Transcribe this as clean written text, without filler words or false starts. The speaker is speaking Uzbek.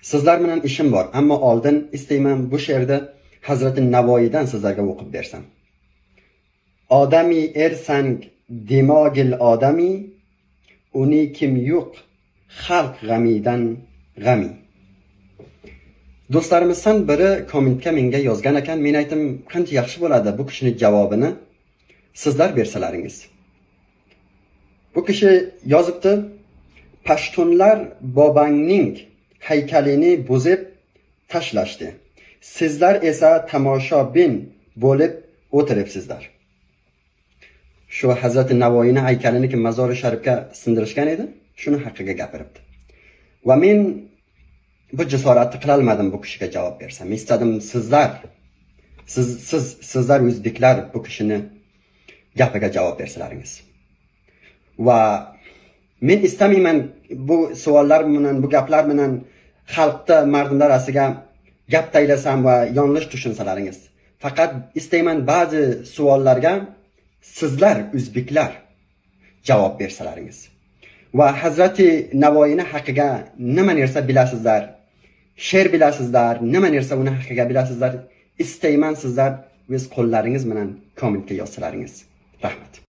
Sizlar bilan ishim bor, ammo oldin istayman bu she'rni Hazrati Navoiydan sizlarga o'qib bersam. Odami ersang dimogil odami, uni kim yo'q xalq g'amidan g'ami. Do'stlarimizdan biri kommentga menga yozgan ekan, men aytdim, qancha yaxshi bo'ladi bu kishini javobini sizlar bersalaringiz. Bu kishi yozibdi: "Pashtunlar bobangning haykalini buzib tashlashdi. Sizlar esa tomoshabin bo'lib o'tiribsizlar." Shu Hazrati Navoiyni haykalini kim Mazori Sharifga sindirishgan edi, shuni haqiga gapiribdi. Va men bu jasoratni qilolmadim bu kishiga javob bersam. Men istadim sizlar siz siz sizlar o'zbeklar bu kishini gapiga javob bersalaringiz. Va men istamayman bu savollar bilan, bu gaplar bilan xalqda mardumlar orasiga gap taylasam va yanglish tushunsalaringiz. Faqat istayman ba'zi savollarga sizlar o'zbeklar javob bersalaringiz. Va Hazrati Navoiyni haqiga nima narsa bilasizlar? She'r bilasizlar, nima narsa uni haqiga bilasizlar? Istayman sizlar o'z qo'llaringiz bilan kommentga yozsalaringiz. Rahmat.